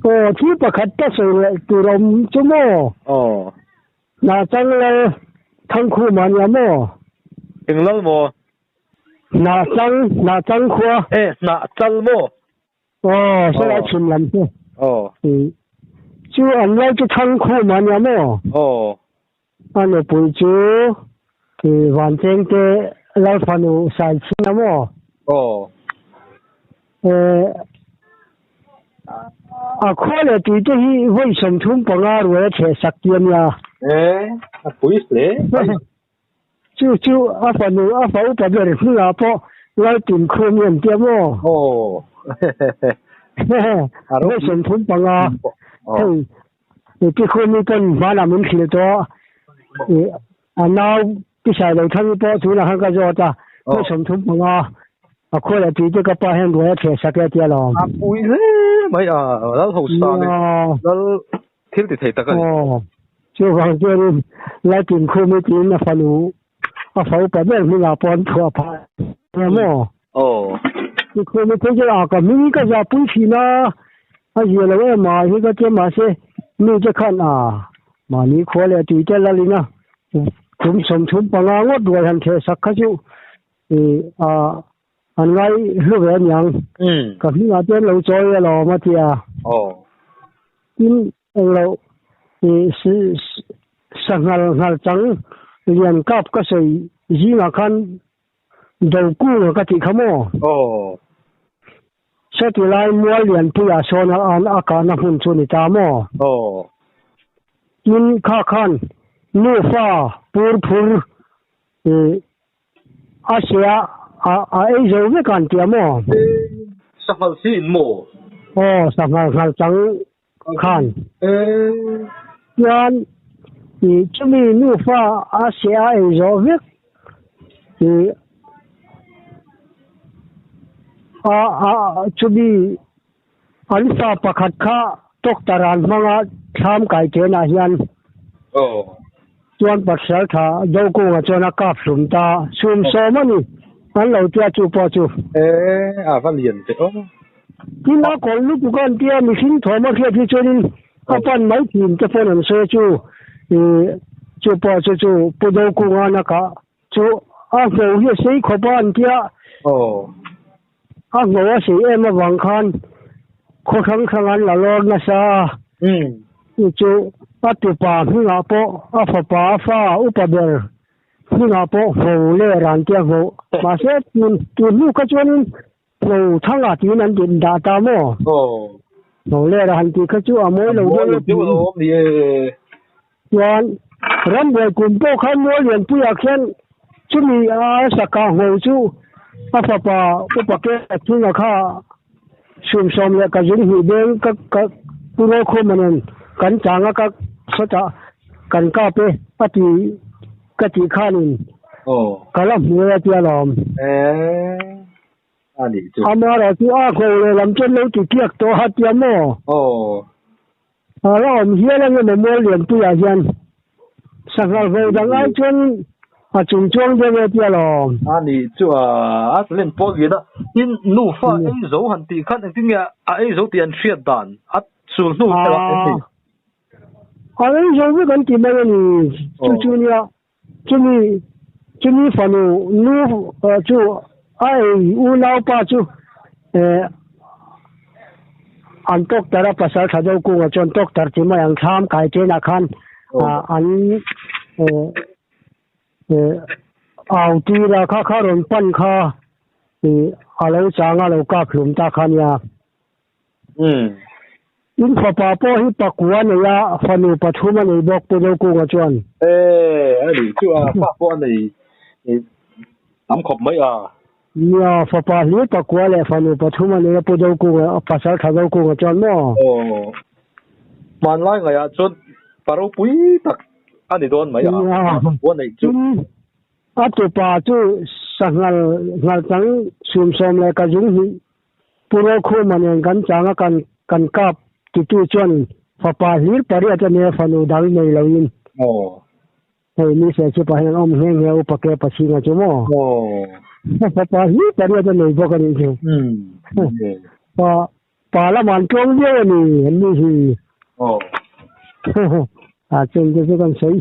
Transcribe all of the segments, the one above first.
Aw, thil pakhat ka sawi leh tur awm chu maw? Aw. Hna chang lal Thangkhuma nia maw? Eng lal maw? Hna chang, hna chang khua. E, hna chal maw? Aw, sawi a chhim lam chu. Aw. Chu an lal chu Thangkhuma nia maw? Aw. A nupui chu Vanchengte Lalfanu Saichhina maw? Aw. A khua leh tuite hi vawi 35 ruai a chheh sak ti a nia. E, a pui hle mai. Chu chu a fanu a fa upa ber hmingah pawh Laltinkhum i an tia maw? Aw. Vawi 35. Hei Pi Khumi pawn hmanah min hrilh tawh a, a nau Pi Sailothang-i pawh tunah khan ka zawt a, vawi 35 a khua leh tui te ka pa hian ruai a theh sak e a ti alawm. A pui hle mai a, Lal Hosa leh Lal thil ti thei tak a ni. Aw, chuvang chuanin Laltinkhumi tiin a fanu a fa upa ber hmingah pawh an chhuah phah nia maw? Aw. Pi Khumi phei chuan a ka hming ka zahpui thin a, a zia lo em a hi ka tia mahse mi te khan a mahni khua leh tui te lalin a kum 35 ngawt ruai han theh sak kha chu ih a an ngai hlu ve aniang. Ka hmingah te an lo chawi alawm a tia. Aw. Tin Englo i sanghal nghal chang lian kap ka sawi zingah khan Dokunga ka tih kha maw? Aw. Sawti lai mual lianpuiah sawn an a kahna hmun chu ni ta maw? Aw. Tin kha khan nufa pur phur i a sia a ei zo vek an tia maw? Sanghal si in maw? Aw, sanghal nghal chang khan chuan ih chumi nufa a seh a ei zawh vek ih a a chumi an fa pakhat kha doctor an hmang a thlam kai chenah hian chuan Pathial tha Dokunga chuan a kap hlum ta sum sawm a ni an lo tia chu pawh chu. E a va lian ve aw. Tin a kawlh lutuk a an tia mihring thawm a hriat hi chuanin a pan mai thin te pawn an sawi chu ih chu pawh chu chu Pu Dokunga na kah chu a ngho hi a sei khawp a an tia. Aw. A ngho a sei em avang khan khaw hrang hrang an la lawr nasa a. Chu chu a tupa hmingah pawh a fapa a fa upa ber hmingah pawh ngho leh ran tia ngho. Mahse tun tun hnu kha chuanin ngho thangah tiin an din dah ta maw? Ngho leh ran tih kha chu a mawi lo deuh a ti. Chuan rambuai kum pawh khan mual lianpuiah khian chumi a saka ngho chu a fapa upa Kela chunga kha sum sawm leh ka zung hnih beng ka ka Pu Rokhuma nen kan chang a ka sawtah kan kap e a ti ka tih khanin ka la hmu e a tia lawm. A nih chu. Amaherawh chu a ngho lehlam chuan lo ti kiak tawh a tia maw? A la awm hial ang emaw mual lianpuiah hian sanghal vo dang ai chuan a chung chuang deuh e tia lawm. A nih chu a a talent pawh lian a, tin nufa ei zo han tih khan engtin nge a ei zo tih an hriat dan a sul hnu tel a en thei. A ei zo vek an ti mai a ni chu chu nia chumi chumi fanu nu chu a ei unaupa chu eh An doctor a pasal tha deuh kungah chuan doctor ti mai ang thlam kai chenah khan an au tir a kha kha rawn pan kha a lo chang a lo kap hlum ta kha nia. In fapa pawh hi pakua nei a fanu pathum a nei bawk Pu Dokunga chuan. E a nih chu a fa pawh a nei tam khawp mai a. Nia, fapa hlir pakua leh fanu pathum a nei a Pu Dokunga, pasal tha Dokunga chuan maw? Aw, hmanlai ngaihah chuan pa ropui tak a ni dawn mai a, pakua neih chu. Tin, a tupa chu sanghal nghal chang sum sawm leh ka zung hnih Pu Rokhuma nen kan chang a kan kan kap titu chuan fapa hlir pariat a nia fanu dang nei loin. Aw. Hei ni se chu pa hian awm nghe nghe upa ke Pathinga chu maw? Aw. Fapa hi pariat a nei bawk a nih chu. Pa Pa lamah an tlawng viau a ni an ni hi. Aw. A chung te chu kan sawi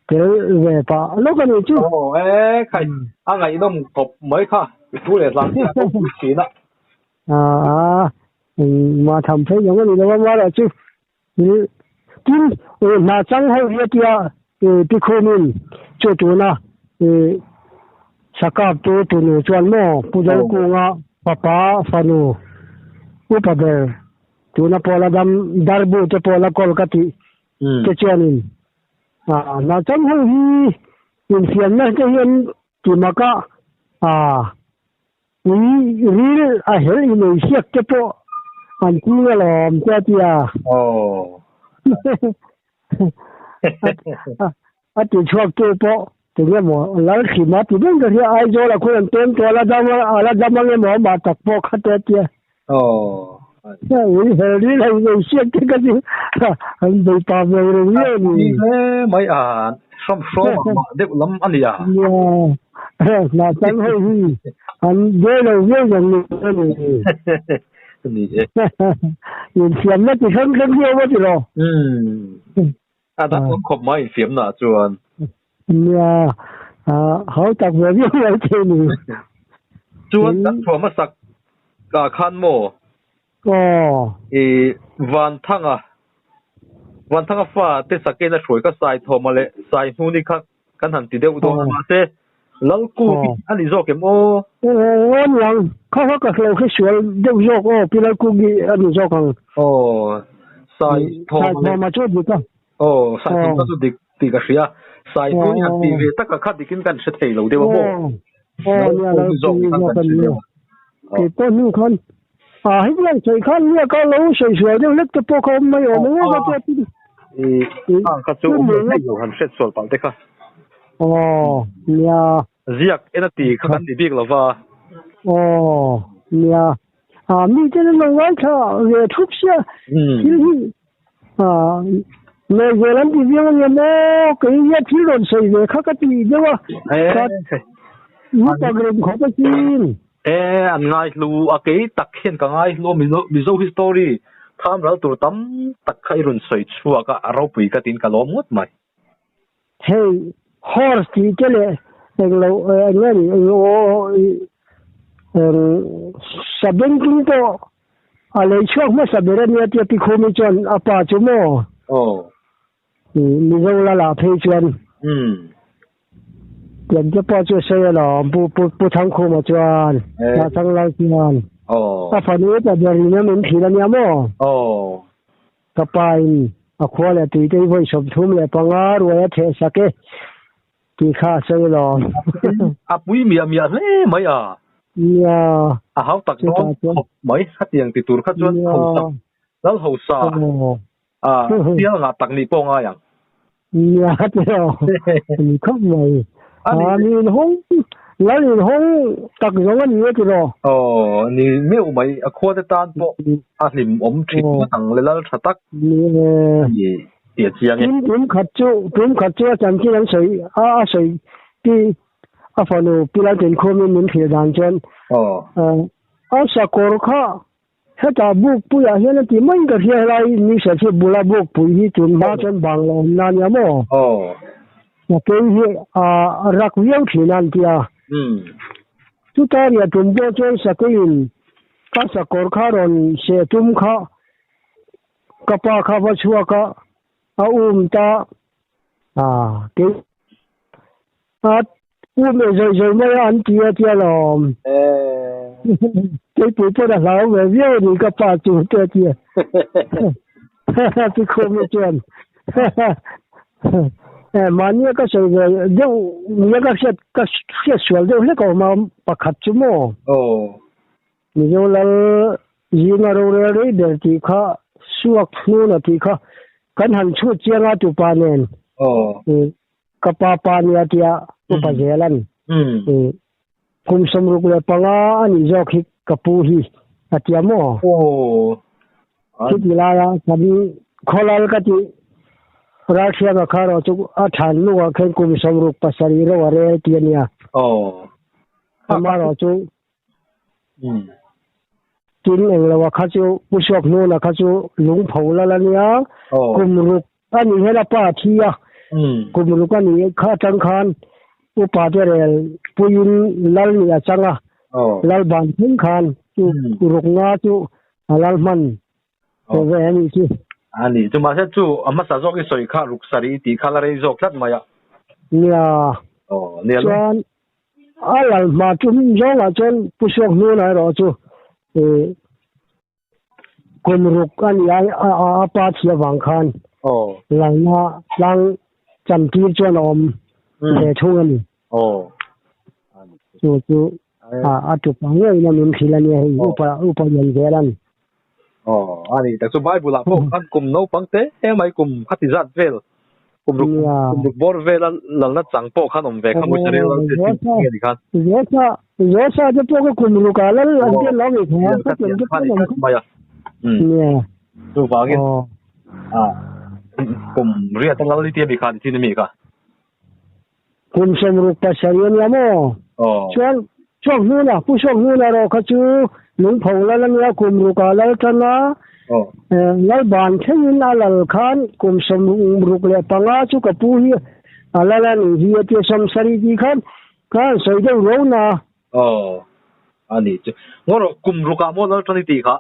tel ve pah lawk a nih chu. Aw e khai a ngaihnawm khawp mai kha i thu leh hlang hi a lo pui thin a. A a engmah tham phei zawng a ni lo a amaherawh chu tin hna chang ho hi a tia tikhumin chu tuna sakap chu tunu chuan maw Pu Zokunga fapa fanu upa ber tuna pawla dam darbu te pawla kawl ka tih te chuanin hna chang ho hi infiamna te hian ti maka Ui ril a helh i nei siak te pawh an ching alawm te a ti a. A ti chhuak tu pawh tinge maw Lalhrima ti reng ka hria Aizawl ah khuan an pem tawh a la dam a la dam ange maw amah tak pawh kha te a ti a. Ui hel ril a i nei siak te ka ti an bei pa ve reng viau a ni. Hle mai a hrawm hrawm ang mah deuh lam a ni a. Nia hna chang ho hi an buai lo viau zawng ni a ni. Ni e. Infiamna ti hrang hrang viau a ti lo. A dang awm khawp mai infiamna ah chuan. Nia hau tak ve viau mai thei ni. Chuan kan thuam hmasak ah khan maw? Aw. I Vanthanga, Vanthanga fa te sakin a hruai kha Saithawma leh Saihnuni kha kan han ti deuh dawn a, mahse Lalku hi a ni zawk em aw? Aw a ni ang, kha kha ka hlo hre sual deuh zawk aw, Pi Lalkungi a ni zawk ang. Aw, Saithawma leh. Saithawma chu a dik a. Aw, Saithawma chu dik tih ka hria. Saihnuni han tih ve taka kha dikin kan hre thei lo deuh a maw? Aw, nia Lalkungi zawk a ni. Kei pawh hnu khan A hetiang sawi khan nia ka lo sawi sual deuh hlek te pawh kha awm mai awm ang ka tia tin. I ang kha chu awm lo hei lo han hriat sual palh te kha. Aw nia. Ziak en a ti kha kan ti bik lo va. Aw nia. A mi ten an lo ngaithla ve thup sia thil hi a nawi zel an ti viau ania maw kei hian thil rawn sawi ve kha ka ti deuh a. Ka lutak reng khawp asin. E, an ngaihlu a, kei tak hian ka ngaihlu a, Mizo, Mizo history tham ral tur tam tak kha i rawn sawi chhuak a, a ropui ka tiin ka lawm ngawt mai. Hei, horse tih te leh englo, eng nge ni, eng sabengtung pawh a lei chhuak hmasa ber a nia tia Pikhumi chuan a pa chu maw? Aw. Mizo lala phei chuan tiang te pawh chu a sawi alawm Pu Pu Pu Thangkhuma chuan Hnahchang lai chuan a fanu upa ber in a min thil a nia maw? Ka pa in a khua leh tui te hi vawi 35 ruai a theh sak e tih kha a sawi alawm. A pui miah miah hle mai a. Nia. A hau tak dawn khawp mai hetiang ti tur kha chuan hausa lal hausa. A, sial ngah tak nih pawh ngai ang. Nia tiraw, ni khawp mai. A, mi inhawng, lal inhawng tak zawng a ni e tiraw. Aw, ni meuh mai, a khua te tan pawh a hlim awm thin ngawt ang le lal tha tak. Ni e. Ni tih a chiang e. Tin, tum khat chu, tum khat chu a chanchin an sawi, a a sawi pi, a fanu Pi Laltinkhawmin min hrilh dan chuan, Aw. A sakawr kha Hetah bukpuiah hian a ti mai ka hria helai ni Serchhip bula bukpui hi tun hma chuan bang lo awm na nia maw? A kei hi a rak viau thin a an ti a. Chuta riah tum pawh chuan sakeiin ka sakawr kha rawn seh tum kha ka pa kha va chhuak a, a um ta a kei A um e zawi zawi mai a an ti a tia lawm. Keipui pawn a hlau ve viau a ni ka pa chu te a tia. Pi Khumi chuan mahnia ka sawi ve deuh nia ka hriat ka hriat sual deuh hlek a awm a pakhat chu maw. Mizo lal zinga rorel rei ber tih kha suak hnuna tih kha kan han chhut chiang a tupa nen. Ka pa pa nia tia upa zel an. Kum 65 a nih zawk hi ka pu hi a tia maw? Chuti laia kan khawlal ka tih Ralthianga kha erawh chu a than hnungah khan kum 67 reuh a rel ti a nia. Amaherawh chu. Tin eng lo a kha chu Pu Suak Hnuna kha chu lungpho lal a nia. Kum ruk a nih hian a pa a thi a. Kum ruk a nih kha atang khan upa te rel puiin lal nih a chang a. Lal ban thleng khan chu ruk nga chu a lal hman ve ve a nih chu. A ni chu mahse chu a hmasa zawk i sawi kha ruk sarih i tih kha la rei zawk tlat mai a. Nia. Nia. Chuan A lal hma tum zawngah chuan Pu Suak Hnuna erawh chu kum ruk a ni a, a pa thi avang khan lalna tlang chantir chuan a awm ve thung a ni. Chu chu a tupa ngeiin a min hrilh a nia hei upa upa lian zel a ni. Aw, a ni tak chu Bible ah pawh khan kum naupang te mai kum khati zat vel kum ruk kum ruk bawr vela lalna chang pawh khan awm ve kha maw Israel lal te sin nge ni khan. Josa Josa te pawh kha kum ruk ah lal an tel lo ve kha kha tiang kha ni tlat mai a. Nia. Chuvangin a kum riat a lal ni tia mi kha ni thin a mi kha. Kum 67 a nia maw? Chuan Suak Hnuna, Pu Suak Hnuna erawh kha chu lungpho lal a nia, kum rukah lal tan a, lal ban thlengin a lal khan kum 65 chu ka pu hi a lal a nih hi a tia, 70 tih khan ka han sawi deuh ro na. Aw, a nih chu. Ngaw rawh, kum rukah maw lal tan i tih kha?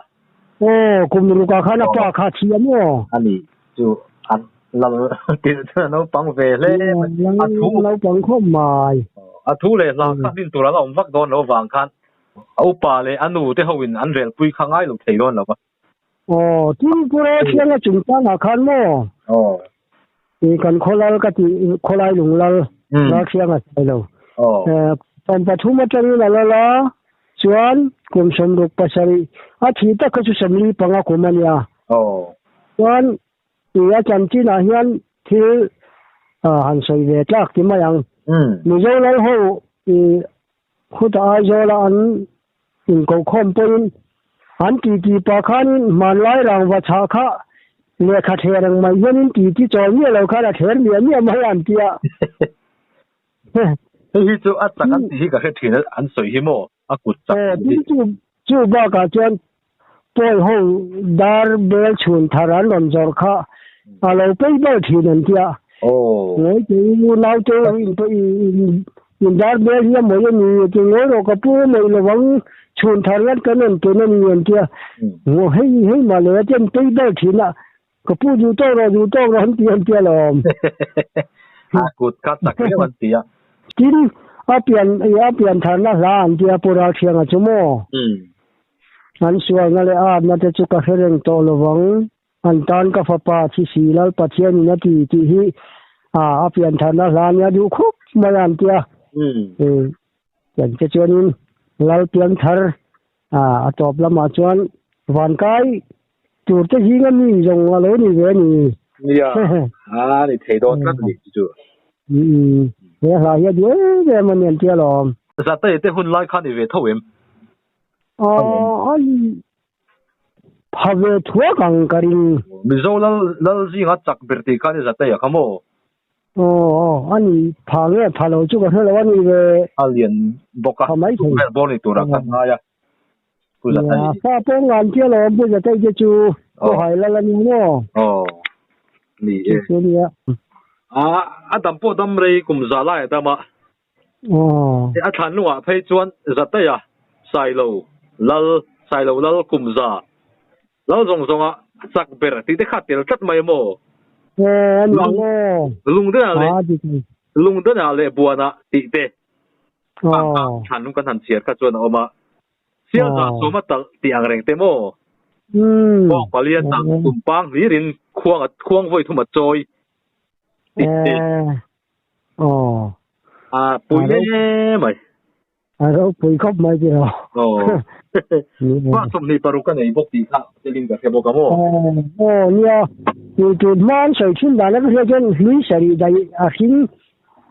Aw, kum rukah khan a pa kha a thi a maw? A nih chu, an lal tirh chuan a naupang ve hle mai. A thu. Naupang khawp mai. A thu leh hla kha hmin tur an awm vak dawn lo vang khan a upa leh a nu te hoin an relpui kha ngai lo thei dawn lo va. Aw, Tripura thianga chungchangah khan maw? Aw. I kan khawlal ka tih khawlai lung lal lal thiang a sawi lo. Aw. 13 atangin a lal a, chuan kum 67 a thih tak kha chu 45 kum a nia. Aw. Chuan i a chanchinah hian thil han sawi ve tlak ti mai ang. Mizo lal ho i Khuta Aizawla an inkohkhawm pawhin an titi pah khanin hmanlai rangva chhah kha lehkha thler ang mai hianin titi chawl miah lo khan a thler miah miah mai an ti a. Hei hi chu a chak an tih hi ka hre thin a, an sawi hi maw? A kut chak tih hi. Tin chu bakah chuan pawi ho dar bel chhun thar an rawn zawrh kha a lo pei ber thin an tia. Ngawi te u naute u in dar bel hi a mawi a ni ti ngawi rawh ka pu a mawi lovang chhun thar hian kan rawn ken a ni an tia. Ngaw hei hei mah leh a ten pei ber thin a ka pu duh tawk rawh duh tawk rawh an ti an tia lawm. A kut kha chak viau an ti a. Tin a pian a pian tharna hla an tia Pu Ralthianga chu maw? An sualna leh atna te chu ka hre reng tawh lovang. An tan ka fapa thi si Lal Pathianin a ti tih hi a pian tharna hla nia duh khup mai a an tia. Pian te chuanin Lal pian thar a tawp lamah chuan vankai tur te zinga mi zawng a lo ni ve a ni. Nia, a ni thei dawn tlat a ni chu chu. He hla hi a duh em em a ni an tia lawm. Zatei te hun lai kha ni ve tho em? Aw, a pha ve thuak ang ka ring. Mizo lal lal zinga chak ber tih kha ni Zatei a kha maw? Aw, aw, a ni pha nge pha lo chu ka hre lo a ni ve. A lian bawk a, vel bawr ni turah khan ngai a. Pu Zatei. Nia, fa pawh ngan tia lawm Pu Zatei te chu Pu Hai lal a ni maw? Aw, ni e. Chu nia. A, a dam pawh dam rei kum za lai a dam a. Aw. A thlan lungah phei chuan Zateia Sailo lal, Sailo lal kum za lal zawng zawnga chak ber tih te kha tel tlat mai maw? Aw, a ni ang aw. Lungdana leh Lungdana leh Buana tih te. Thlan lung kan han chhiar kha chuan a awm a. Sial zah sawm a talh tih ang reng te maw? Kawng palian tak tumpang hlirin khuang a khuang vawi thum a chawi tih te. A pui hle mai. A ropui khawp mai tih lo. Pa 26 a nei bawk tih kha telin ka hre bawk a maw? Aw nia, tun hma an sawi thin dan a ka hriat chuan hlui sarih daih a hring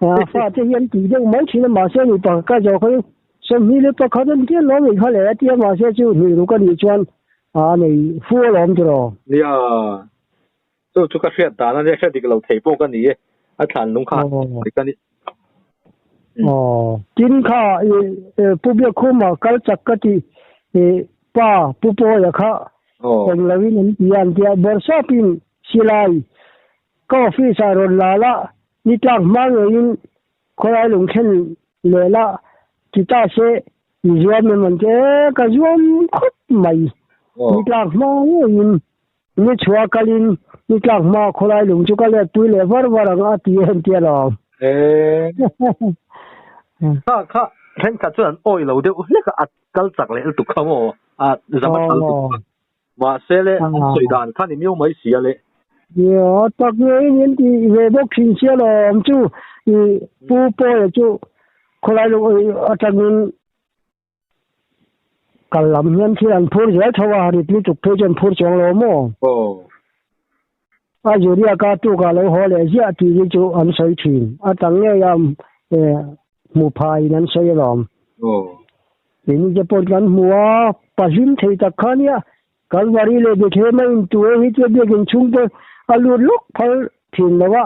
A fate hi an tih deuh mai thin a, mahse ni pakhat ka zawh kha chu 21 an tia lawm ih kha leh a tia, mahse chu hnih ruk a nih chuan a nei fu alawm tiraw. Nia, chu chu ka hriat dan a nia, hre dik lo thei pawh ka ni e, a thlan lung kha mai ka ni. Aw, tin kha i Pu Biakkhuma kal chak ka tih i. pa pu Pawia kha eng loin an ti a an tia Bawrhsapin silai ka office ah rawn la la ni tlak hma ngeiin khawlai lung thlen leh la ti ta se i zuam em an ti e ka zuam khawp mai ni tlak hma ngeiin ni chhuah kalin ni tlak hma khawlai lung chu ka let pui leh var var ang a ti em tia lo. Kha kha thenkhat chuan an awih lo deuh hlek a a kal chak leh lutuk kha maw a zam a thal tuk kha. Mahse le an sawi dan kha ni miau mai sia le. Ia tak ngeiin an ti ve bawk thin sia lawm chu i pu Pawia chu khawlai lung atangin kal lam hian thil an phur zel tho a, rit lutuk phei chuan phur chuang lo maw? Aw. A Zuriaka tukah lo haw leh ziah tih hi chu an sawi thin. A tang ngei a hmu phaiin an sawi alawm. Aw. Keini te pawh kan hmu a, pahlim thei tak kha nia. Kalvari leh Bethlehem a intuai hi chu biakin chhungte a lut lawk phal thin lo a.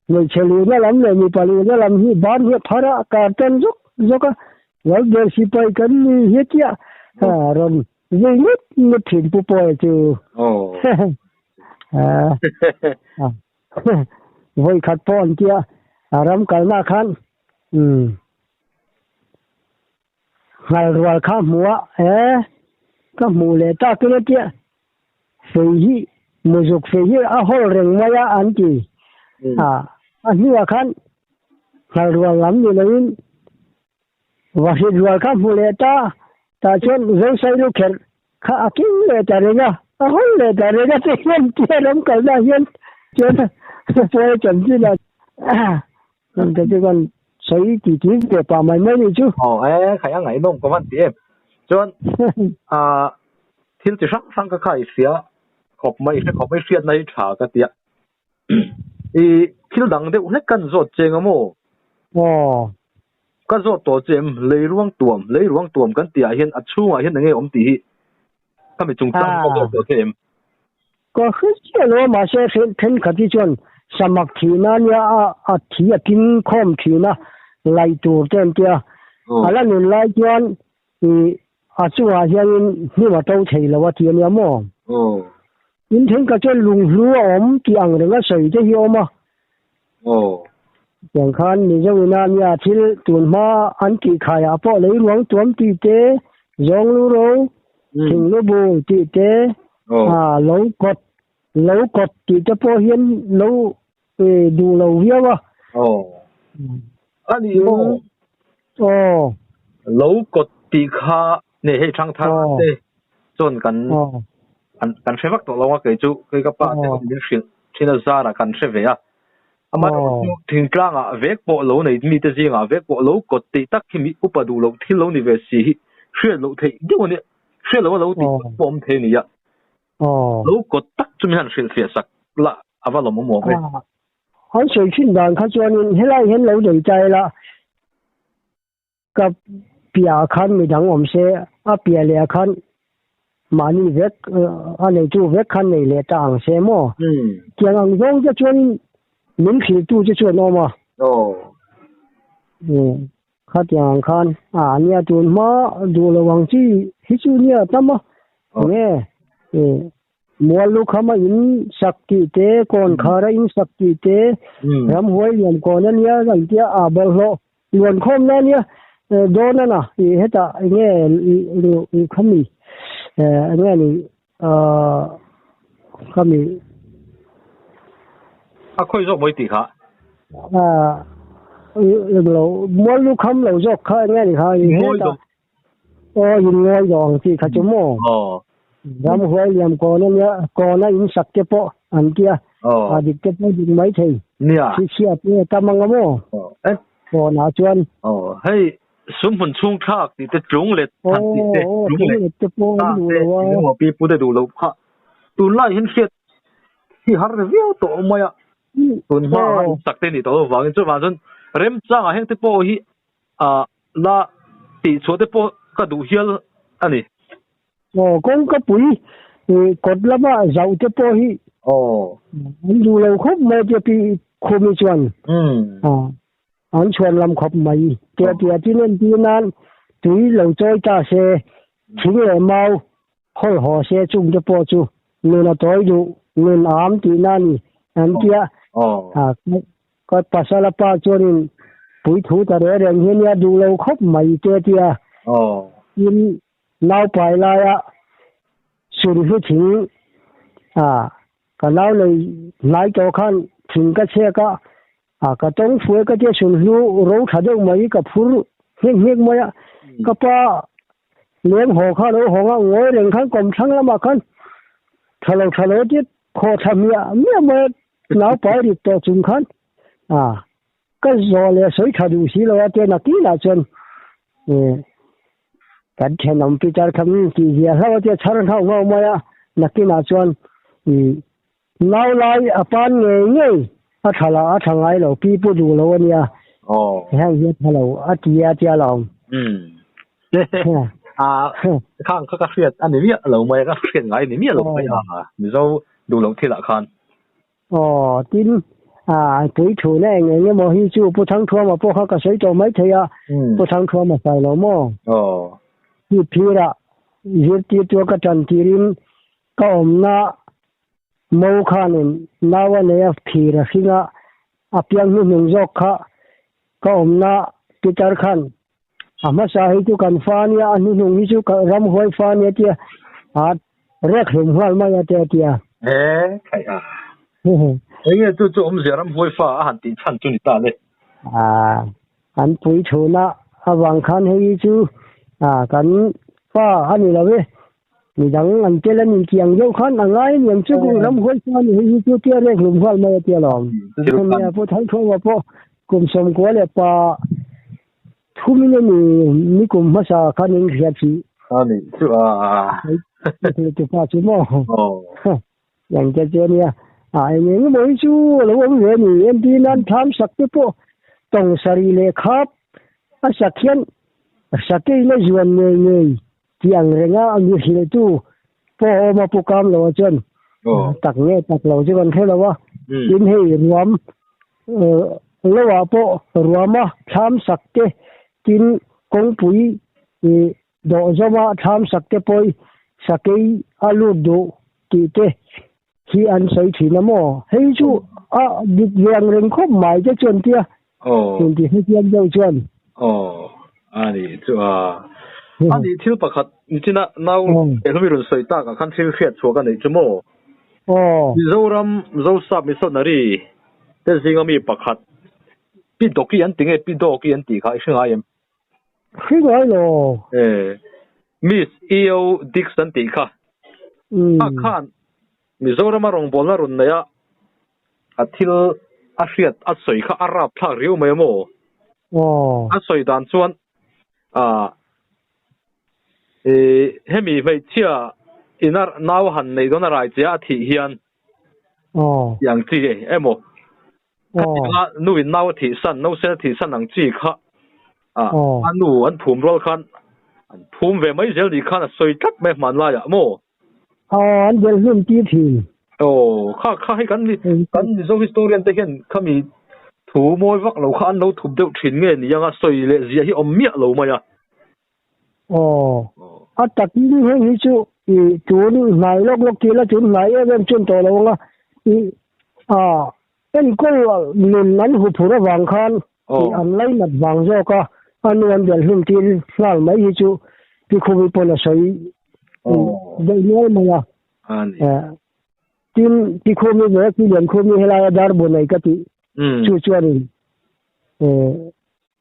Hmeichhe luhna lam leh mipa luhna lam hi ban hi a phar a, kar tan zawk zawk a, Lalber sipai kan ni hi tia rawn vei ngawt ngawt thin Pu Pawia chu. Vawi khat pawh an tia ram kalna khan nghal rual kha hmu a, ka hmuh leh tak in a tia Fei hi muzuk fei hi a hawl reng mai a an ti. A a hnuah khan nghal rual lam ni loin vahrit rual kha hmu leh ta, tah chuan Zosai lu kherh kha a keng leh ta reng a, a hawl leh ta reng a ti hian tia ram kalna hian chuan pawi chanchin a an te chu kan sawi ti ti ve pah mai mai nih chu. Aw e, khai a ngaihnawm ka van ti em. Chuan ah thil chi hrang hrang ka kha i hria khawp mai, i hre khawp mai hriatna hi tha ka ti a. I thil dang deuh hlek kan zawt cheng a maw? Aw. Ka zawt tawh che em, leiruang tuam, leiruang tuam kan tih ah hian a chhungah hian enge awm tih hi Khami chungchang hi ka zawt tawh che em? Ka hre chiah lo a, mahse thenkhat hi chuan samak thihna ania a thi a king khawm thin a, laih tur te an tia. A la nun lai chuan ih a chungah hianin hnim a to thei lo a ti ania maw? In thenkhat chuan lunghlu a awm tih ang reng a sawi te hi a awm a. Tiang khan Mizo ina nia thil tun hma an tih khaiah pawh lei ruang tuam tih te, zawng lu ro, thing lu bul tih te, lo kawt, lo kawt tih te pawh hian lo duh lo viau a. A ni maw? Aw. Lo kawt tih kha nei hei thangthar te chuan kan kan hre vak tawh lo a kei chu kei ka pa te min hrilh thin a zarah kan hre ve a. Amaherawhchu chu thingtlangah vek pawh lo nei mite zingah vek pawh lo kawt tih tak hi mi upa duh loh thil lo ni ve si hi hriat loh theih deuh a nia. Hriat loh a lo tih pawh awm thei a ni a. Lo kawt tak chu min han hrilhfiah sak la a va lawmawm awm e. An sawi thin dan kha chuanin helai hian lo nei ta ila ka piahah khan midang awm se a piah lehah khan mahni vek a neitu vek khan nei leh ta ang se maw? Tiang ang zawng te chuanin min hrilhtu che chu an awm a. Khatiang ang khan a nia tun hma duh lo ang chi hi chu nia tam a. Enge Mual lukhama in sak tih te, kawn khara in sak tih te, ramhuai liam kawn a nia an tia a bawlhhlawh luan khawmna a nia dawn a na i hetah enge khami enge ni khami A khawi zawk mai tih kha. Englo mual lukham lo zawk kha enge ni kha hetah Aw in ngawi lo ang tih kha chu maw? Ramhuai liam kawn a nia, kawn a in sak te pawh an tia, a dik te pawh dik mai thei. Thi chhia te a tam ang a maw? Kawnah chuan. Hei sum hmun chhung thlak tih te tlung let than tih te, tlung let te pawh an duh lo a. Eng pi pu te duh loh kha. Tunlai hian hriat hi har viau tawh mai a. Tun hma a in sak te nih tawh avangin chuvang chuan remchangah heng te pawh hi Ah, la tih chhuah te pawh ka duh hial a ni. Aw, kawngka pui kawt lama zauh te pawh hi an duh lo khawp mai tia pi Khumi chuan an chhuan lam khawp mai. Tia tia tin en tir nan tui lo chawi ta se. Thing leh mau hawl haw se chung te pawh chu nun a tawi duh, nun a am tihna a ni an tia. Ka pasal a pa chuanin puithu ta reng reng hi ania duh lo khawp mai te tia. Tin, naupai laia sunhlu thing a ka nau nei hnai tawh khan thing ka chhek a, A ka tawng fuai ka tia sunhlu ro tha deuh mai ka phur nghek nghek mai a, ka pa leng haw kha lo hawng a, ngawi reng khan kawm thlang lamah khan tha lo tha lo a tia khaw tha miah miah mai a, nau pai rit tawh chung khan a ka zawh leh sawi tha duh si lo a tia nakinah chuan kan thenawm Peter kha min tih zia hlauh a tia chhar nghauh nghauh mai a, nakinah chuan Nau lai a pan ngei ngei a tha la a tha ngai lo pi pu duh lo a nia. Aw. Heng hi a tha lo a ti a tia lo. Umm. A khang kha ka hriat a ni miah lo mai a ka hriat ngai a ni miah lo mai a Mizo duh loh thil ah khan. Aw tin a pui thu na eng eng emaw hi chu Pu Thangthuama pawh kha ka sawi tawh mai thei a Pu Thangthuama sai lo maw? Aw. Hi phirah zirtirtu a ka tan tirin Ka awmna mo khanin nau a nei a phir a hring a, a piang hnuhnung zawk kha ka awmna Peter khan a hmasa hi chu kan fa ania, a hnuhnung hi chu ka ramhuai fa ania tia a rek hlum nghal mai a te a tia. He khaih a. Enge chu chu awmzia ramhuai fa a han tih chhan chu ni ta le. An pui thuna avang khan hei chu kan fa a ni lo e. Midang an tel a ni tih ang deuh khan a ngai aniang chu kum ram huai chuan hei hi chu tia rek hlum nghal mai a tia lawm. Nia Pu Thangthuama pawh kum sawmkua leh pa thumin a ni ni kum hmasa khan in hria thih. A nih chu a. Tupa chu maw. Yang te chu ania. A eng eng emaw hi chu a lo awm ve a ni. Entir nan thlam sak te pawh tawng sarih leh khap a sak hian sakeina zuan ngei ngei tih ang renga a mi hrilhtu pawh a awm a pu kam lo a chuan tak nge tak lo chu kan hre lo a. Tin hei ruam loah pawh ruama thlam sak te tin kawngpui Dawh zawma thlam sak te pawh sakei a lut duh tih te hi an sawi thin a maw? Hei chu a dik ve ang reng khawp mai te chuan tia inti hetiang deuh chuan. Aw a nih chu a. A nih thil pakhat nichina nau hlawm i rawn sawi tak ah khan thil hriat chhuah ka neih chu maw? Mizoram Zosap Missionary te zinga mi pakhat Pi Dawki an ti nge Pi Dawki an tih kha i hre ngai em? Hri ngai lo. E, Miss EO Dixon tih kha. A khan Mizorama rawngbawlna rawn nei a, a thil a hriat a sawi kha a rap thlak riau mai a maw? A sawi dan chuan e, hemi hmeichhia ina nau han nei dawn a rai che a thih hian tiang chi emaw Khatianga nu in nau a thih san, no sen a thih san ang chi kha a nu an phum rual khan an phum ve mai zel nih khan a sawi tlat mai hman laiah maw? Aw, an bel hlum tir thin. Aw, kha kha hei kan kan Mizo historian te hian khami thu mawi vak lo kha an lo thup deuh thin nge ni anga sawi leh ziah hi awm miah lo mai a. Aw, a takin heng hi chu i tun hnai lawk lawk tih la tun hnai em em chuan tawh lo ang a, i a enkawl nun an hu phur avang khan i an lainat vang zawk a, a nu an belh hlum tir nghal mai hi chu Pi Khuvi pawn a sawi deuh nual mai a. Tin, Pi Khumi ve Pi Liankhumi helaia dar bu nei ka tih chu chuanin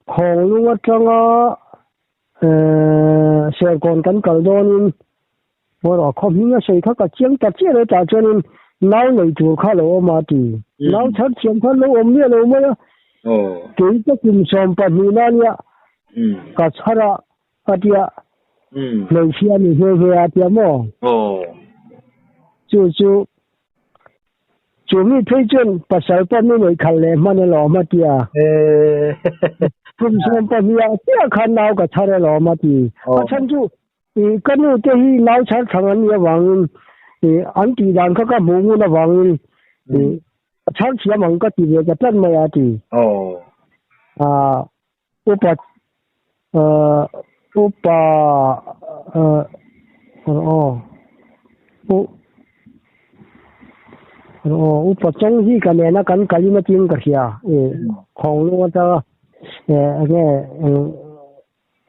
Khawnglung atanga Serkawn kan kal dawnin erawh khaw hming a sawi kha ka chiang ta chiah lo tah chuanin nau nei tur kha lo awm a ti. Nau chhar thiam kha lo awm miah lo mai a. Kei ka kum 12 na nia ka chhar a a tia hmeichhia ni nghe nghe a tia maw? Chu chu Chu mi phei chuan pasal pawh mi neih khalh leh hman alawm a ti a. Kum 12 ah chiah khan nau ka chhar alawm a ti. A chhan chu ka nu te hi nau chhar thang an nih avangin an tih dan kha ka hmuh ngun avangin ka chhar thiam ang ka ti ve ta tlat mai a ti. Upa upa. Aw. U aw upa chawng hi ka nena kan kalin a ting ka hria e khawng lung atanga e enge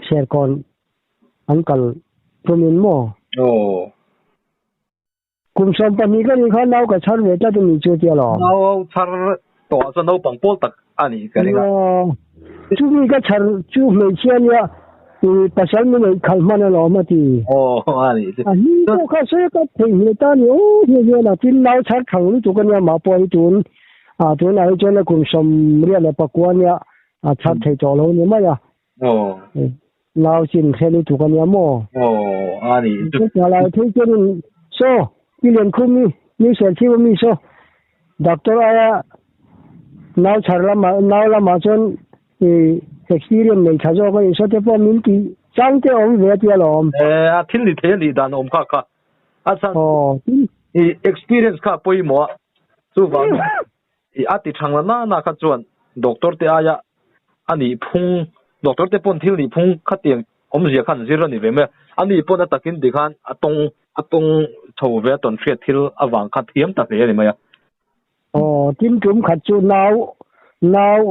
Serkawn an kal tumin maw? Aw. Kum 12 ka nih khan nau ka chhar ve tlat a ni chu tia lo. Nau chhar tawh ah chuan naupang pawl tak a nih ka ring a. Chumi ka chhar chu hmeichhia nia i pasal min eih khalh hman alawm a ti. Aw a nih chu. A hni pawh kha sawi ka theihnghilh ta a ni aw hian hian a tin nau chhar thang lutuk a nia mah pawh hi tun ah tunah hi chuan a kum 84 nia a chhar thei tawh lo ni mai a. Aw. Nau chin hre lutuk a nia maw? Aw, a ni. Chu ta lai thei chuanin saw i lian khum i mi sel thim a mi saw doctor aia nau chhar lamah nau lamah chuan i experience nei tha zawk a ni saw te pawh min tih chang te awm ve a tia lawm. Eh, a thil ni thei a nih dan awm kha kha. A chhan Aw, i experience kha pawimawh a, chuvangin I a ti thang la na na kha chuan doctor te aia a nih phung, doctor te pawn thil nih phung khatiang awmzia khan zir a ni ve mai a, a ni pawn a takin tikhan a tawng a tawng chho ve a tawn hriat thil avang kha thiam ta hle a ni mai a. Aw, tin tum khat chu nau nau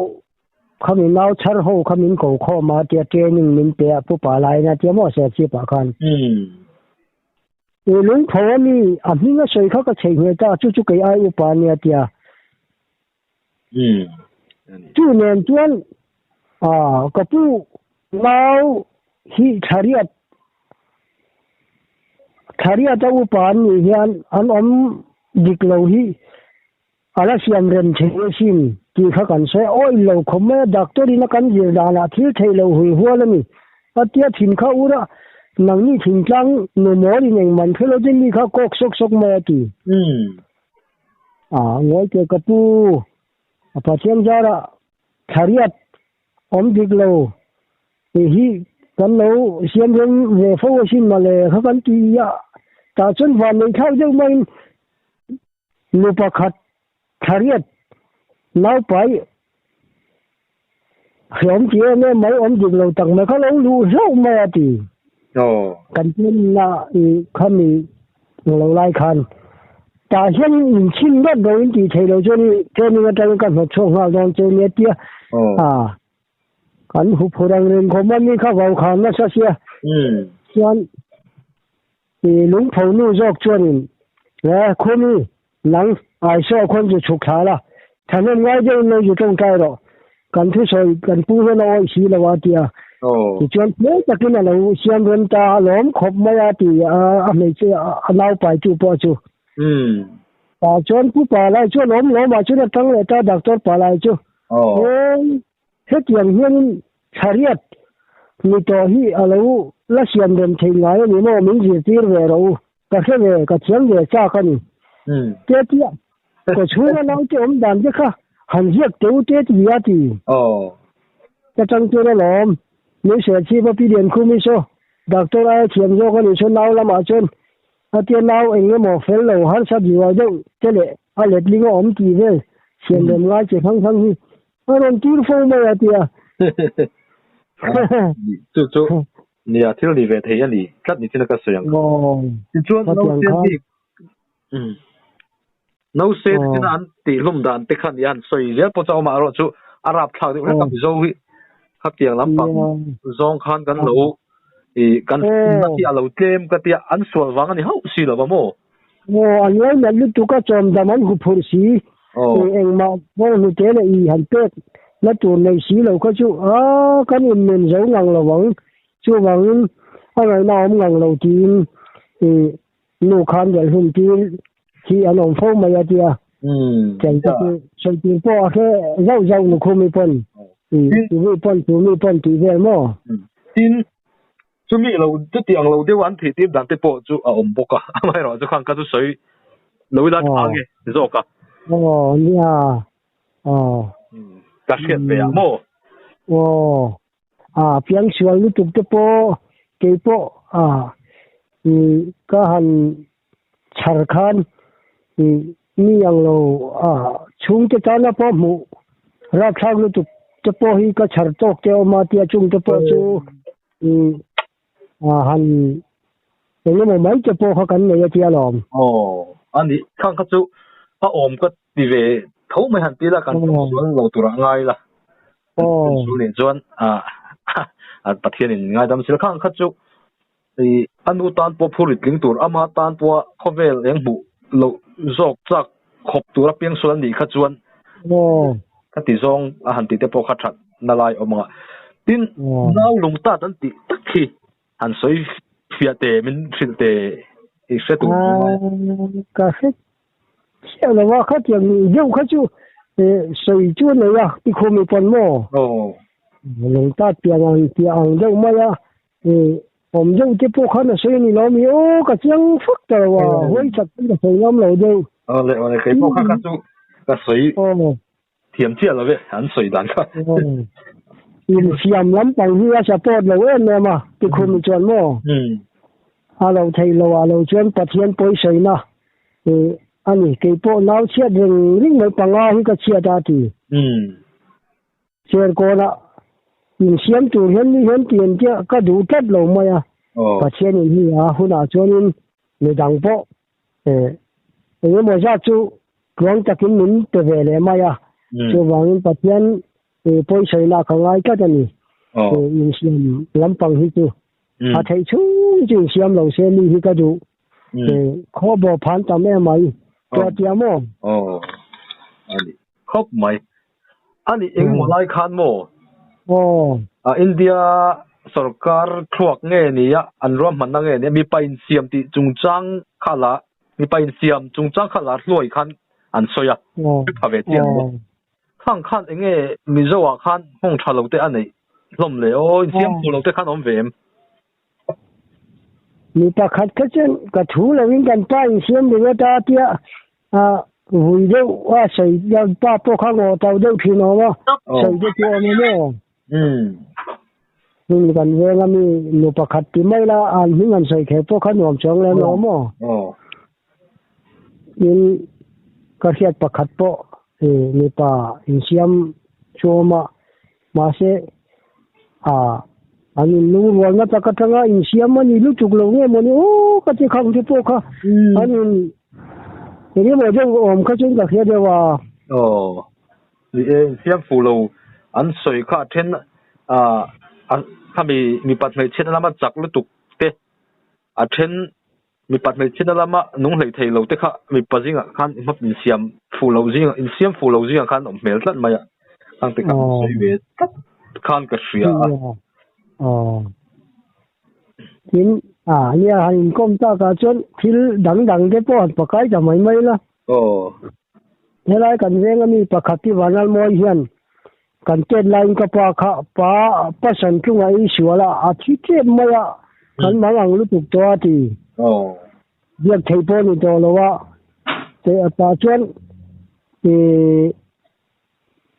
khami nau chhar ho kha min ko khawm a tia training min pe a pu pa lain a tia maw Serchhip ah khan. I lungtho a ni, a hming a sawi kha ka chheih ngheh ta, chu chu kei ai upa a nia tia. Chu nen chuan ka pu nau hi thlariat, thlariat a upa an nih hian an awm dik lo hi a la siam rem thei asin tih kha kan sawi a, awih lo khawp mai a, doctor in a kan zir danah thil theih loh hui hual a ni. A tia thin kha ur a, nangni thingtlang nu mawl in engman hre lo te mi kha kawk sawk sawk mai a ti. A ngawi teh ka pu, a Pathian zarah thlariat awm dik lo tih hi kan lo siam reng ve fo asin mawle kha kan ti a, tah chuan van nei thlak deuh maiin Nu pakhat thlariat naupai hlawm ti em em mai awm dik lo tak mai kha lo luh hlauh mai a ti. Kan penna i khami lo lai khan tah hian in chhin ngawt lo in tih theih loh chuan i training atangin ka hnawt chhuak nghal dawn che nia tia a kan huphurh ang reng khawm a mi kha vau khan nasa sia chuan I lungpho nu zawk chuanin, E, Khumi, nang Aisaw khawn chu chhuk thla la, thahnem ngai deuhin lo zu tawngtai rawh, kan thusawi kan pu hian a awih si lo a, ti a. Tichuan hmel takin a lo siam rem ta a, lawm khawp mai a, ti a, a hmeichhe a naupai tu pawh chu. Tah chuan pu Palai chu a lawm lawmah chuan a tang leh ta, Doctor Palai chu. E, Hetiang hianin thlariat ni tawh hi a lo la siam rem thei ngai a ni maw? Min zirtir ve rawh u, ka hre ve, ka thiam ve chak a ni. Te tia kaw chhunga naute awm dan te kha han ziak teu te ti a ti. Ka tang tur alawm, min serchhip a pi Liankhumi saw doctor aia thiam zawk a nih chuan nau lamah chuan a tia nau eng emaw fel lo harsa biuai deuh te leh a letling a awm tih vel siam rem ngai che hrang hrang hi A rawn tir fo mai a tia. Chu chu nia thil ni ve thei a ni tlat ni chin a ka sawi ang. Tichuan nau sen hi nau sen chin an tih hlum dan te kha nia an sawi zel pawh chu a awm a erawh chu a rap thlak deuh hlek a Mizo hi khatiang lampang zawng khan kan lo i kan na hi a lo tlem ka tia an sual vang a ni hauh si lo va maw. Aw, a nuai nalh lutuk a chawm dam an hu phurh si. Engmah pawh hnute leh i han pek na tur nei si lo kha chu a kan innun zo ngang lo ang. Chuvangin a ngaihna awm ngang lo tiin i nu khan delh hlum tir hi an awm fo mai a tia. Cheng te chu sawi tur pawh a hre zauh zauh nukhumi pawn i tumi pawn tumi pawn tih vel maw? Tin, Chumi lo chutiang lo deuh an thih tir dan te pawh chu a awm bawk a, amaherawh chu khan ka chu sawi lo ila tha nge zawk a. Aw nia aw. Ka hriat ve ah maw? Aw a piangsual lutuk te pawh kei pawh a ka han chhar khan mi ang lo a chhungte tana pawh hmuh rapthlak lutuk te pawh hi ka chhar tawk te awm a tia chungte pawh chu han. Engemaw mai te pawh kha kan nei a tia lawm. Aw, a nih khang kha chu a awm ka ti ve tho mai han ti la, kan sual lo tur ah ngai la. Kan sual nih chuan a Pathianin ngaidam sil khang kha chu a nu tan pawh phur rit tling tur, ama tan pawha khawvel eng hmuh loh zawk chak khawp tura piang sual a nih kha chuan ka ti zawng a han tih te pawh kha that na lai awm ang a. Tin, nau lung tat an tih tak khi han sawi fiah teh min hrilh teh i hre tur ngai. Ka hre chiah lo a, khatiang deuh kha chu sawi chu a nei a, tikhum i pawn maw? Lung tat piang ang piah ang deuh mai a, awm deuh te pawh khan a sawi a ni lo ami aw ka chiang fak ta lo a, huai chak pawn ka sawi ngam lo deuh. Awle awle kei pawh kha kha chu ka sawi Thiam chiah lo ve, an sawi dan kha. Insiam lampang hi a support lo em em a, tikhum i chuan maw? A lo theih lo ah lo chuan Pathian pawisaina a ni. Kei pawh nau chhiat reng ring mai panga hi ka chhiat a ti. Serkawnah insiam tur hian ni hian ti an tia ka duh tlat lo mai a. Pathianin hi a hunah chuanin midang pawh Engemaw zat chu tluang takin min pe ve leh mai a, chuvangin Pathian pawisawinak ka ngai tlat a ni. Insiam lampang hi chu a theih chhung chu insiam lo se mi hi ka duh. Khaw bawh phan tam em mai, tua tia maw? Aw, a ni khawp mai. A nih engemaw lai khan maw? Aw. India sorkar thluak nge nia an ruahmanna nge nia mipa insiam tih chungchang kha la mipa insiam chungchang kha la hluai khan an sawi a. Pha ve chiang maw? Khang khan enge Mizo ah khan nghawng tha lo te a neih hlawm le aw insiam fuh lo te khan awm ve em? Mi pakhat kha chuan ka thu lovin kan pa insiam ringawt a tia vui deuh a sawi pa pawh kha ngaw tau deuh thin a awm a, sawi te chu awm em aw. Hmun kan veng a mi nu pakhat ti mai la an hming an sawi kher pawh kha nuam chuang lem lo awm aw. Tin ka hriat pakhat pawh mipa insiam chu awm a Mahse, a, an inlungrualna tak atanga insiam a ni lutuk lo nge mawni aw ka ti khang te pawh kha an in eng emaw deuh awm kha chuan ka hria deuh a. Aw, ni e, insiam fuh lo an sawi kha a then a, khami mipat hmeichhiatna lama chak lutuk te a then Mipat hmeichhiatna lama nung hlei thei lo te kha mipa zingah khan hmap insiam fuh loh zingah insiam fuh loh zingah khan awm hmel tlat mai a, khang te kha an sawi ve tlat khan ka hria a. Aw. Tin, a nia han inkawm takah chuan thil dang dang te pawh han pakai ta mai mai la. Aw. Helai kan veng ami pakhat hi Vanlalmawi hian kan tet laiin ka pa kha pa pasan chungah ei sual a, a thi tep mai a, kan mang ang lutuk tawh a ti. Biak thei pawh ni tawh lo a, tah chuan ih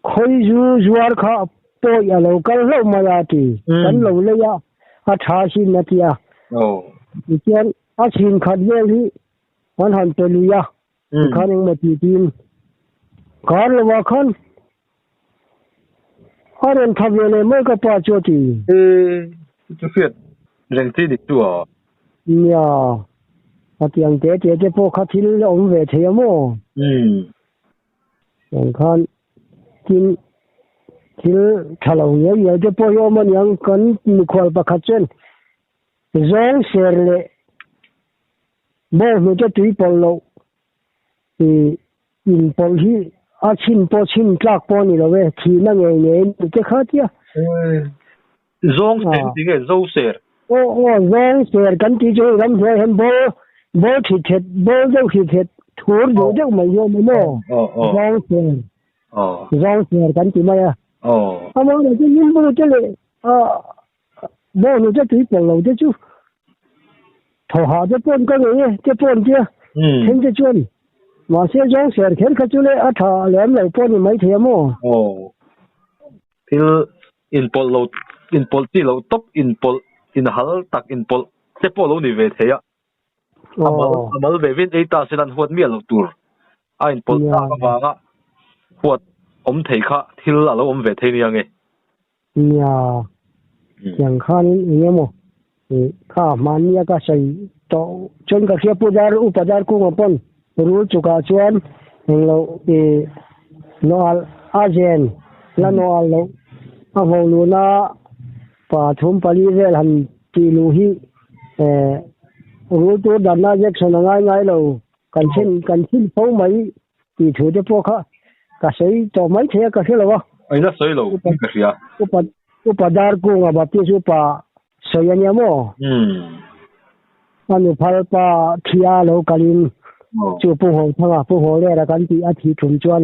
khawi zu zuar kha pawi a lo kal hlauh mai a ti, kan lo lei a, a tha sin a ti a. Tichuan a chhin khat vel hi an han pe lui a. Tikhan engmaw ti tiin kar lovah khan a rawn tha ve leh mai ka pa chu a ti. E, chu hriat reng chi dik chu a. Nia, a ti ang te te te pawh kha thil a awm ve thei a maw? Tiang khan tin thil tha lo ngiau ngiau te pawh hi a awm a niang kan mikhual pakhat chuan zawng ser leh Bawng hnute tui pawlh loh i in pawlh hi a chhin pawh chhin tlak pawh a ni lo e, thihna ngei ngei a ni te kha tia. Zawng ser ti nge zo ser? Aw aw zawng ser kan tih chu hei ramhnuai hian ball ball thit thet ball deuh thit thet thur duh deuh mai hi a awm a maw? Zawng ser zawng ser kan ti mai a. Amaherawhchu chu nimbu te leh Bawng hnute tui pawlh lo te chu thaw hah te pawn ka ngei e te pawn tia then te chuan mahse zawng ser kher kha chu le a tha lem lo pawh ni mai thei a maw. Aw thil inpawlh lo inpawlh chi loh tawp inpawlh inhal tak inpawlh te pawh lo ni ve thei a a mal a mal ve vin ei ta se lan huat miah loh tur a inpawlh tak avanga huat awm thei kha thil a lo awm ve thei nia nge. Nia, tiang khanin eng emaw kha hmannia ka sawi To chuan ka hria pu dar upa dar kunga pawn rul chukah chuan englo ih nawh a zen la nawh alh loh a ngho luhna pa thum pali vel han tih luh hi eh rul tur danna injection a ngai ngai lo kan chhin kan chhin fo mai tih thu te pawh kha ka sawi tawh mai thei a ka hre lo a. A ina sawi lo ka hria. Upa upa dar kunga Baptist upa sawi a nia maw? A nu phal pa thia lo kalin chu Pu Hawlthanga, Pu Hawlera kan tih a thih thum chuan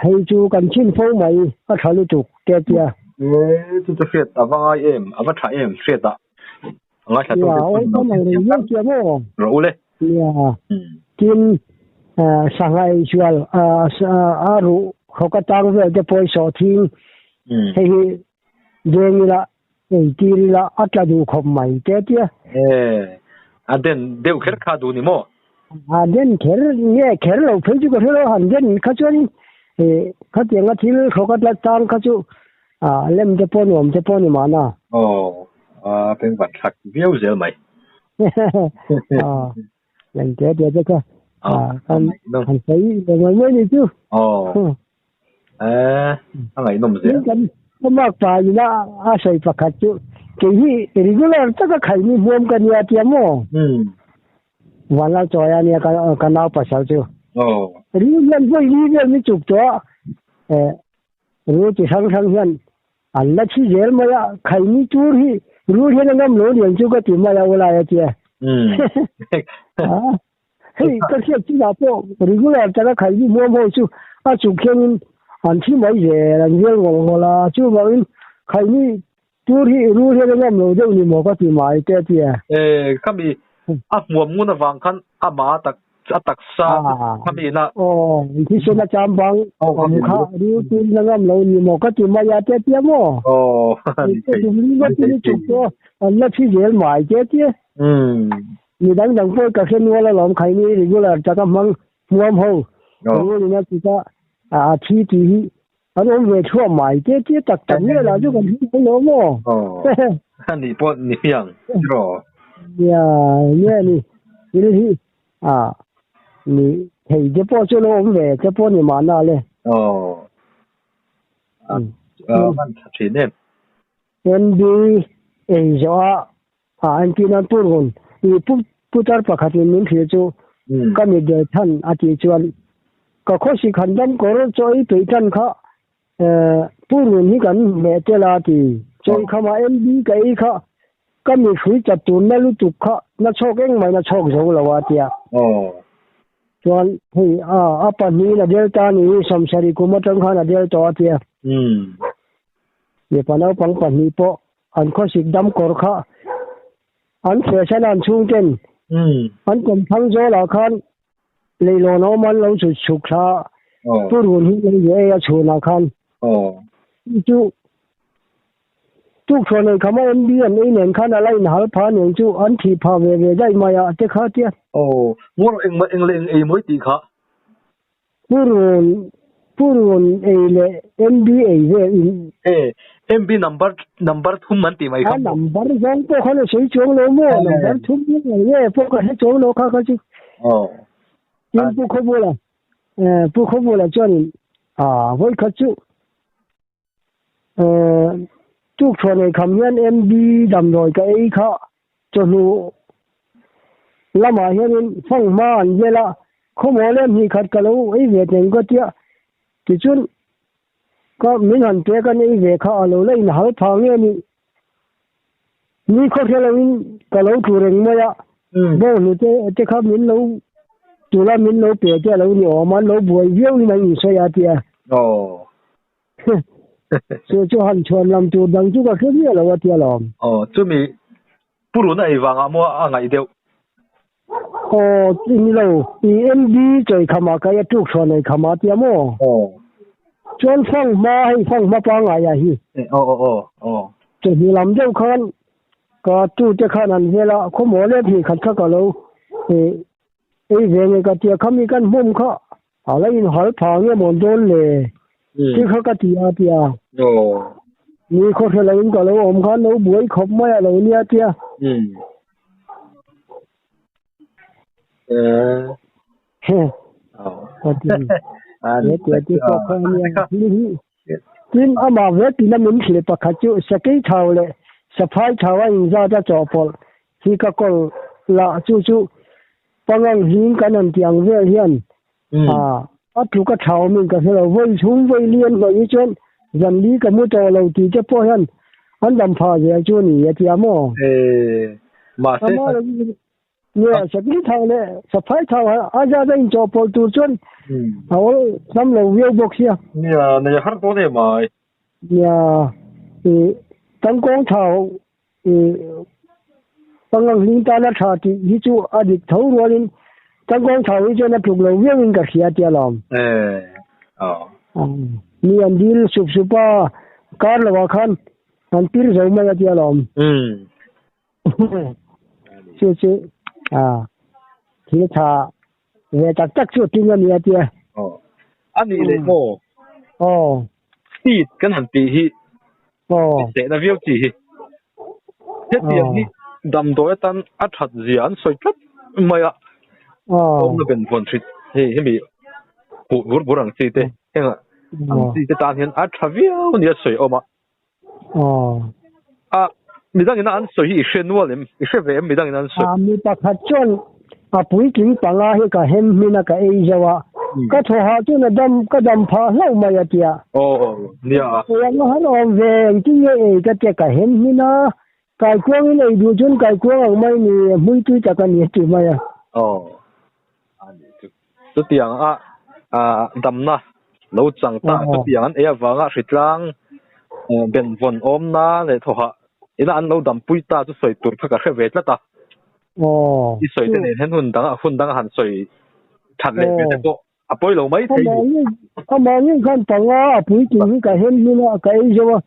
hei chu kan chhin fo mai, a tha lutuk te tia. E, chu chu hriat a va ngai em, a va tha em hriat a. A ngaithla tu te chuan lo hriat viau tia maw? Rawh u le. Nia, tin sangha eisual a ruh hawk atang vel te pawh i sawh thing hei hi Deng ila, eitir ila a tla duh khawp mai te tia. E, a den deuh kher kha duh ni maw? A den kher nge kher lo phei chu ka hre lo, han den kha chuan e khatianga thil hrawk a tla tang kha chu a lem te pawh nuam te pawh ni mahna. Aw, a pengvat thlak viau zel mai. A, lem te te te kha a kan han sawi ve mai mai ni chu. Aw. Eh, a ngaihnawm zel. Kan ka pa ina a sawi pakhat chu kei hi regular taka khaini hmuam ka nia tia maw? Vanlal chawi a nia ka ka nau pasal chu. Oh. Ri hian vawi li vel mi chuk tawh a, eh ru chi hrang hrang hian an la thi zel mai a, khaini tur hi ru hian a ngam lo lian chu ka ti mai a ulai a tia. Hei ka hriat chinah pawh regular taka khaihni hmuam ho chu a chuk hianin an thi mai zel, an vel ngawlh ngawlh a, chuvangin khaihni tur hi rul hian a ngam lo deuh ni maw ka ti mai te a ti a. E, khami a hmuam ngun avang khan amah a tak a taksa khami ina. Aw, thisen a cham bang awm kha rul turin a ngam lo ni maw ka ti mai a te a ti a maw? Aw, ka tum ringawt in i chuk tawh a, an la thi zel mai te a ti a. Mi dang dang pawh ka hre nual alawm khaini regular taka hmang hmuam ho rul in a chik a a thi tih hi an awm ve thuah mai te te tak tak nge lah chu kan hre mai lo maw. A nih pawh ni hmiang tiraw. Nia nge ni thil hi a ni thei te pawh chu lo awm ve te pawh ni mahna le. Aw a hman tha thin em. NB ei zawh a A entir nan pur hun i pu putar pakhatin min hrilh chu ka mit der than a tih chuan ka khawsik han dam kawr chaw ei peih tan kha pur hun hi kan hmeh tel a ti. Chaw ei khama MB ka ei kha ka mit hrui chat tur na lutuk kha na chhawk engmah in a chhawk zo lo a tia. Chuan hei a a pahnihin a delta ni sawmsarih kum atang khan a del tawh a tia. Mipa naupang pahnih pawh An khawsik dam kawr kha an fehsan a an chhungten an kawmthlang zawlah khan leilawn a awm a an lo chhut chhuk thla a purun hi lei ve ei a chhunah khan chu tukthuah nei khama MB an ei nen khan a la inhal phah aniang chu an thih phah ve ve daih mai a te kha tia. Aw, ngaw engmah eng leh eng ei mawi tih kha. Purun purun ei leh MB ei vel in. E, MB number number thum an tih mai kha maw? A number zawng pawh khan a sawi chuang lo maw? Number thum hi eng nge pawh ka hre chuang lo kha kha chu. Aw. Tin Pu Khawbula, Pu Khawbula chuanin a vawikhat chu Tukthuah nei kham hian MB damdawi ka ei kha chawhnu lamah hianin fang hma an vel a, khawmaw leh hnih khat ka lo ei ve teng ka tia, tichuan ka min han pek an ei ve kha a lo la inhal phah nge ni, ni khaw hre loin ka lo tlu reng mai a, bawnghnute te kha min lo tula min lo pe te a lo ni awm a, an lo buai viau in an insawi a tia. Chu chu han chhuan lam tur dang chu ka hre miah lo a tia lawm. Aw, chumi purun a ei vangah maw a ngaih deuh? Aw, ni lo, i MB chawi khamah ka ia tuk chhuan ei khamah tia maw? Aw. Chuan fang hma hei fang hma pangngai ah hi. Aw aw aw aw. Chawhnu lam deuh khan ka tute khan an vel a, khawmaw leh hnih khat kha ka lo ei ve nge ka tia khami kan hmawm kha. A la inhal pha nge mawn dawn le? Ti kha ka ti a tia. Ni khaw hre loin ka lo awm khan lo buai khawp mai a lo nia tia. Tin amah ve tina min hrilh pakhat chu sakei thau leh saphai thau a inzat a chawhpawlh hi ka kawl la chu chu pangang hling kan han tih ang vel hian a tluk a thau min ka hre lo. Vawi chhung vawi li an hnawih hi chuan zan li ka mu tawh lo tih te pawh hian an dam phah zel chu a ni a tia maw? Nge sakei thau leh saphai thau a zat a inchawhpawlh tur chuan a awl hnam lo viau bawk sia. Nia, nei a har dawn em ai. Nia, i tangkawng thau i pangang hling tana tha tih hi chu a dik tho rualin tangkawng thau hi chuan a tluk lo viauin ka hria tia lawm. Mi an dil sup sup a, kar lovah khan an pir zo mai a tia lawm. Chu chu a thil tha ve tak tak chu ting a ni a tia. Aw a nih leh maw? Aw. Speed kan han tih hi. Aw. Sehna viau chi hi. Hetiang hi damdawi atan a that zia an sawi tlat mai a. Aw. Awmna ben vawn hrit hei hemi huh bur bur ang chi te heng ang chi te tan hian a tha viau nia sawi awm a. Aw. A, midang ina an sawi hi i hre nual em? I hre ve em midang ina an sawi? A, mi pakhat chuan a puitling panga hi ka hem hmin a ka ei zauh a, ka thaw hah chuan a dam, ka dam phah hlauh mai a tia. Aw, nia. Eng a han awm ve, engtin nge ei ka tia ka hem hmin a, kaikuangin ei duh chuan kaikuang ang mai ni, hmui tui tak a ni a ti mai a. Aw, a ni chu. Chutiang a damna lo chang ta chutiang an ei avanga hritlang benvawn awmna leh thawhah ina an lo dampui ta chu sawi tur kha ka hre ve tlat a. I sawi te nen hian hun dang hun danga han sawi that leh ve te pawh a pawi lo mai thei ni. Amah ngei khan panga a puitling hi ka hem hmin a, ka ei zo a.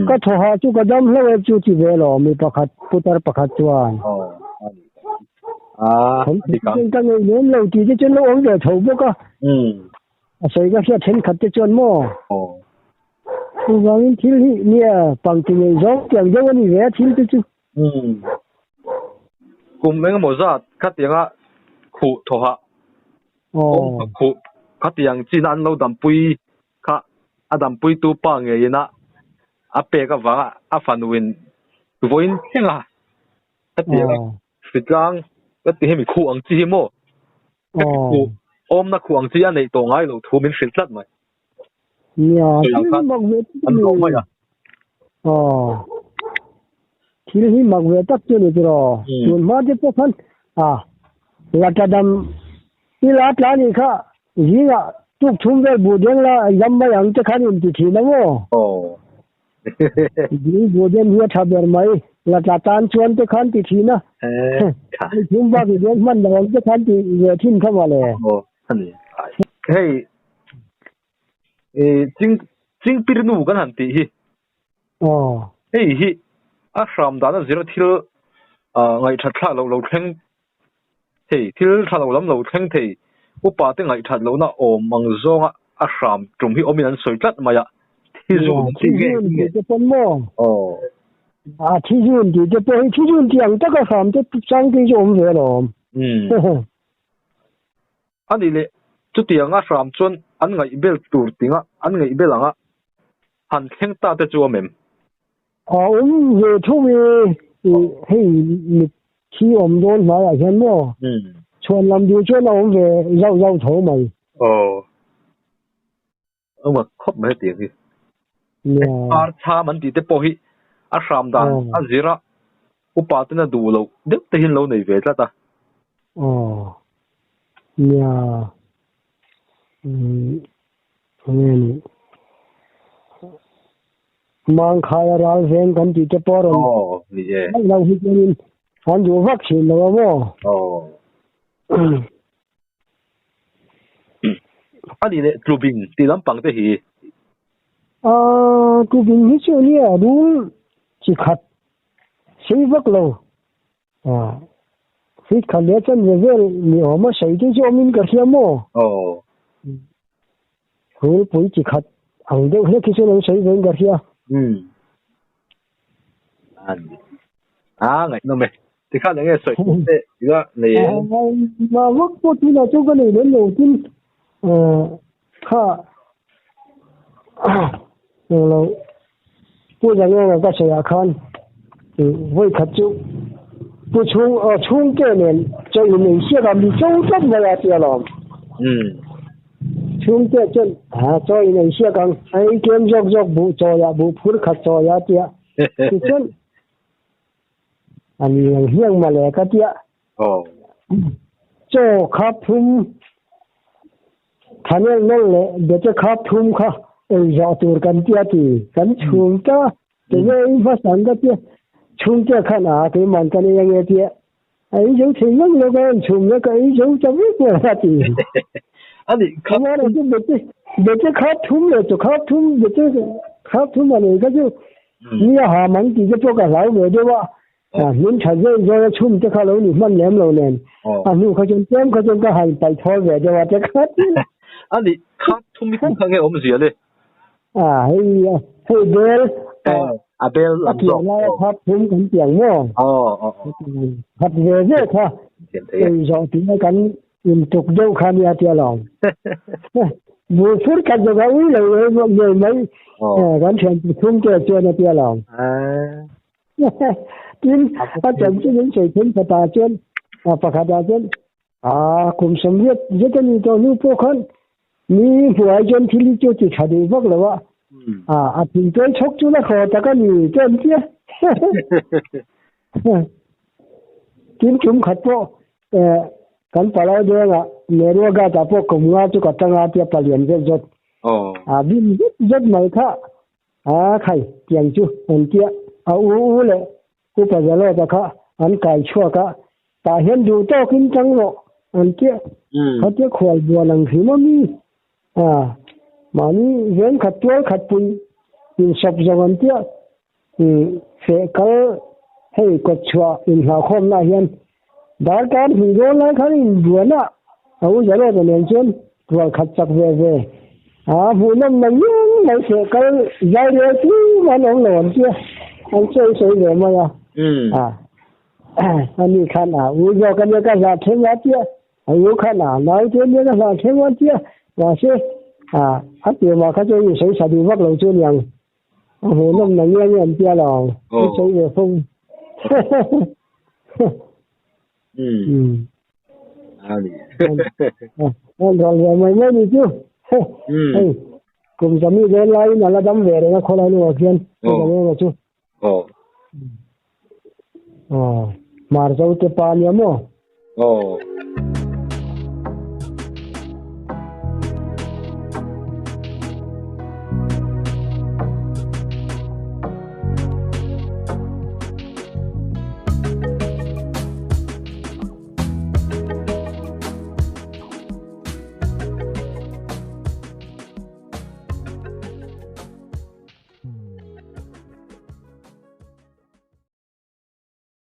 Ka thawhah chu ka dam hlauh e chu ti ve lo mi pakhat putar pakhat chuan. Ka ngei lem lo tih te chuan lo awm ve tho bawk a. A sawi ka hriat thenkhat te chuan maw. Chuvangin thil hi nia pangti ngei zawng tiang deuh a ni ve a thil te chu. Kum engemaw zat khatianga khuh thawhah khuh khatiang chin an lo dampui kha a dampuitu pa ngeiin a a pek avanga a fanuin vawiin thleng a hetiang a hritlang ka ti hemi khuh ang chi hi maw hemi khuh awmna khuh ang chi a neih tawh ngai loh thu min hrilh tlat mai. Nia thil hi mak ve tak an hlawh mai a. Aw thil hi mak ve tak chu ni tiraw tun hma te pawh khan a lata dam ila tla nih kha Zingah tuk thum vel buh deng la zam mai ang te khan in ti thin a maw? Aw. Zing buh den hi a tha ber mai, la tla tan chuan te khan ti thin a. Hei thum bak i deng hman lo ang te khan ti ve thin kha mawle. Aw, a ni. Hei, ching chingpir nu kan han tih hi. Aw. Hei hi a hram dan a zir thil ngaihthat thlak loh lo thleng thei, thil tha lo lam lo thleng thei, upa te ngaihthat lohna awm ang zawnga a hram tum hi awmin an sawi tlat mai a, thi zun an tih ngei ngei. Thi zun tih te pawn maw? Aw. A thi zun tih te pawh hi thi zun tih ang taka hram te chang te hi chu awm ve alawm. Umm. A nih leh chutianga hram chuan an ngaihbel tur tinga an ngaihbel anga han thleng ta te chu awm em? A awm ve tho e, hei mit khi awm dawn hnaiah hian maw? Chhuan lam duh chuan a awm ve zauh zauh tho mai. Aw, a mak khawp mai hetiang hi. Ar chham an tih te pawh hi a hram dan a zir a, upa ten a duh loh deuh te hian lo nei ve tlat a. Aw, nia, enge ni. Mangkhaia ral veng kan tih te pawh a rawn Aw, lo hi chuanin an duh vak thin lo a maw? Aw. A nih leh tlubing tih lampang te hi? Aaa, tlubing hi chu nia rul chi khat sei vak lo. Aaa, feet khat leh chan ve vel ni awm a sei te chu awmin ka hria maw? Aw. Rulpui chi khat ang deuh hlek hi chuan an sawi vein ka hria. Umm. A ni. A ngaihnawm e. Tikhan enge sawi tur te ila nei em? Ma vak pawh tunah chuan ka nei lem lo tin kha englo Pu Zangenga ka sawiah khan vawi khat chu Pu chhung chhungte nen chaw in ei siak a mi cho tlat mai a tia lawm. Chhungte chuan chaw in ei siak ang a ei tlem zawk zawk buh chawiah buh phur khat chawi a tia tichuan A ni ang hiang mawle ka tia. Aw. Chaw kha phum thanel nawlh leh bete kha phum kha ei zawh tur kan tia ti kan chhung ta te nge ei hmasang ka tia chhungte khan a keiman kan ei ange tia a ei zo thei ngang lo ka en chhum le ka ei zo ta vek mai a ti. Ani kha Amara chu bete bete kha thum leh chaw kha thum bete kha thum a nei kha chu Ni a ha mang tih te pawh ka hlau ve deuh a, hmun tha zawi zawi a chhum te kha lo ni hman lem lo nen, a hnu kha chuan tlem kha chuan ka han paih thawl ve deuh a te kha ti. A nih kha thum i kha nge awmzia le? A hei hei bel a bel a pian lai a kha thum kan piang maw? Khat ve ve kha ei zawh tih a kan intuk deuh kha nia tia lo. Buh phur khat zawk a ui lo ngei mai kan thian pathum te chuan a tia lo. Tin a chanchin in sawi then khatah chuan pakhatah chuan a kum sawmriat zet a ni tawh hnu pawh khan mi hmuai chuan thil hi chu ti tha duh vak lo a. A thingtuai chhawk chu la thaw tak a ni te an tia. Tin tum khat pawh Kan palai dengah Merua Ghat ah pawh kum nga chu ka tang a tia palian zet zawt a bim zet zet mai kha a khai tiang chu an tia a u u leh upa Zalawta kha an kai chhuak a tah hian duh tawkin tang rawh an tia khatia khual buan ang hrim a mi a mahni veng khat tual khat pui insawp zawng an tia Feh kal hei kawt chhuah inhlauhkhawmna ah hian darkar hnih dawn lai khan inbuan a, a u Zalawta nen chuan rual khat chak ve ve a hmuhnawm na ngiang mai feh kal zai rel tlum an awm lo an tia an sawi sawi ve mai a. A ni khan a u zawk ania ka hlah thleng a tia A u khan a naute nia ka hlah thleng a tia mahse a pianah kha chuan insawi sa duh vak lo chu aniang. A hmuhnawm na nge nge an tia lo. I sawi ve fo. Ani. An ral ve mai mai ni chu. Hei kum zami dawn laiin a la dam ve reng a khawlai hnungah khian. Nge chu. Hmar zo te pa nia maw?